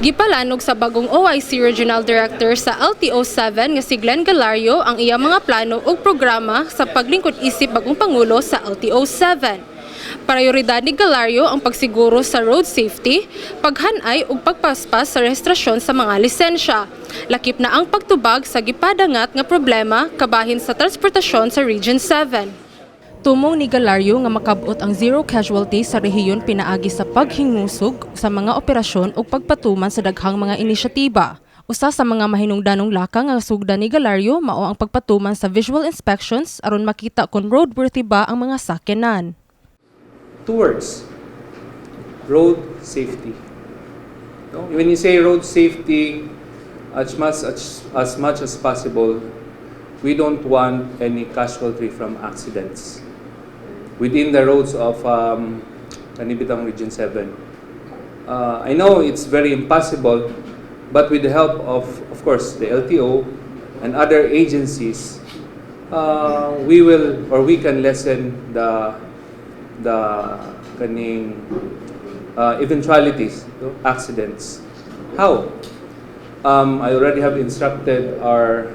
Gipalanog sa bagong OIC Regional Director sa LTO 7 nga si Glenn Galario ang iyang mga plano ug programa sa paglingkod isip bagong pangulo sa LTO 7. Prioridad ni Galario ang pagsiguro sa road safety, paghanay ug pagpaspas sa rehistrasyon sa mga lisensya. Lakip na ang pagtubag sa gipadangat nga problema kabahin sa transportasyon sa Region 7. Tumong ni Galario nga makabot ang zero casualty sa rehiyon pinaagi sa paghingusog sa mga operasyon ug pagpatuman sa daghang mga inisyatiba. Usa sa mga mahinungdanong lakang nga sugdan ni Galario mao ang pagpatuman sa visual inspections aron makita kung roadworthy ba ang mga sakyanan. Two words: road safety. No? When you say road safety, as much as possible, we don't want any casualty from accidents within the roads of kani bitang Region 7. I know it's very impossible, but with the help of course, the LTO and other agencies, we will or we can lessen the kaning eventualities, no? Accidents. How? I already have instructed our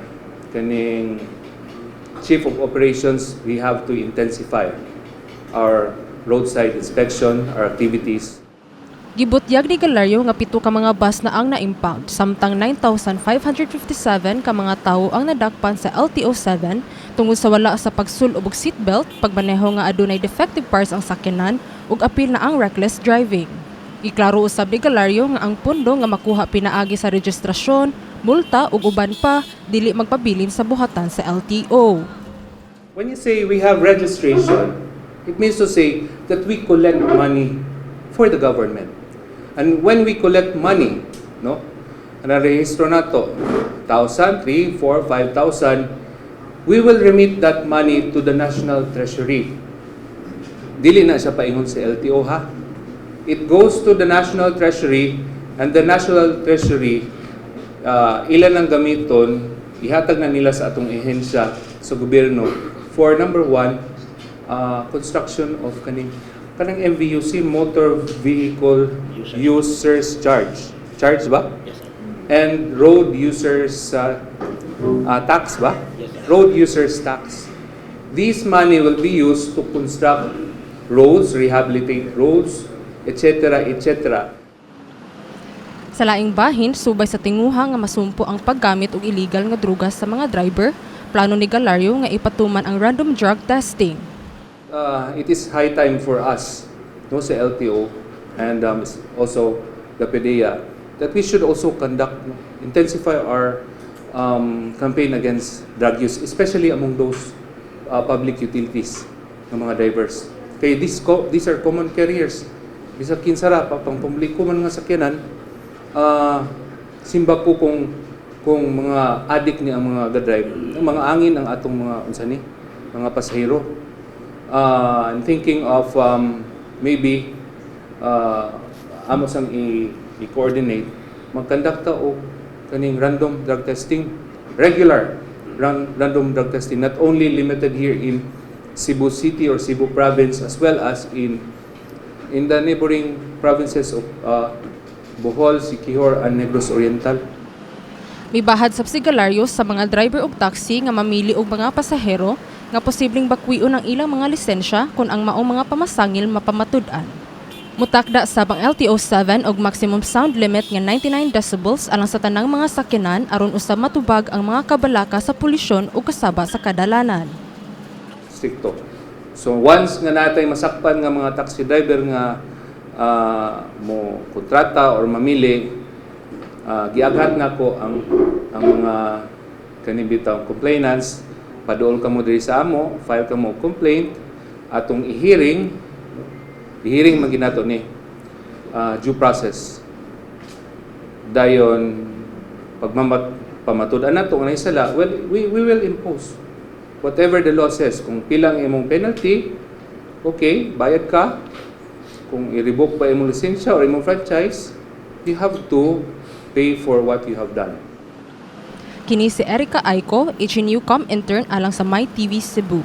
kaning chief of operations, we have to intensify our roadside inspection, our activities. Gibutyag ni Galario nga pito ka mga bus na ang na-impound samtang 9,557 ka mga tawo ang nadakpan sa LTO 7 tungod sa wala sa pagsul-ob og seatbelt, pagmaneho nga adunay defective parts ang sakyanan ug apil na ang reckless driving. Giklaro usab ni Galario nga ang pundo nga makuha pinaagi sa registrasyon, multa ug uban pa dili magpabilin sa buhatan sa LTO. When you say we have registration, it means to say that we collect money for the government. And when we collect money, no, narehistro nato, 1,000, 3, 4, 5,000, we will remit that money to the National Treasury. Dili na siya paingon sa LTO, ha. It goes to the National Treasury and the National Treasury, ilan ang gamiton, ihatag na nila sa atong ehensya sa gobyerno for number one, construction of kaning kanang MVUC, Motor Vehicle Users Charge. Charge ba? Yes, sir. And road users tax ba? Yes, sir. Road users tax. This money will be used to construct roads, rehabilitate roads, etc., etc. Sa laing bahin, subay sa tinguha nga masumpo ang paggamit og illegal nga drugas sa mga driver, plano ni Galario nga ipatuman ang random drug testing. It is high time for us, no, sa LTO and also the PDEA, that we should also conduct, no, intensify our campaign against drug use, especially among those public utilities ng mga drivers. Kay these are common carriers. Bisag kinsa ra pa, pang publiko man nga sakyanan, simba ko kung mga addict ni ang mga ga-drive, ang mga angin ang atong mga unsa ni, mga pasahero. I'm thinking of maybe amo sang i-coordinate, mag-conduct ta og kaning random drug testing, regular random drug testing, not only limited here in Cebu City or Cebu Province, as well as in the neighboring provinces of Bohol, Siquijor, and Negros Oriental. Mibahad sab si Galario sa mga driver og taxi nga mamili og mga pasahero nga posibleng bakwion ang ilang mga lisensya kung ang maong mga pamasangil mapamatud-an. Mutakda sab ang LTO 7 og maximum sound limit nga 99 decibels alang sa tanang mga sakyanan aron usab matubag ang mga kabalaka sa polusyon ug kasaba sa kadalanan. Strikto. So once nga natay masakpan nga mga taxi driver nga mo kontrata or mamili, giaghat nako ang mga kaning bitaw complainants, paduol kamo diri sa amo, file kamo og complaint, atong i-hearing, i-hearing man ginato ni due process. Dayon pagmamat pamatud-an nato nga sala, well, we will impose whatever the law says. Kung pilang imong penalty, okay, bayad ka. Kung i-revoke pa imong lisensya or imong franchise, you have to pay for what you have done. Kini si Erica Aiko, HNUCOM intern alang sa My TV Cebu.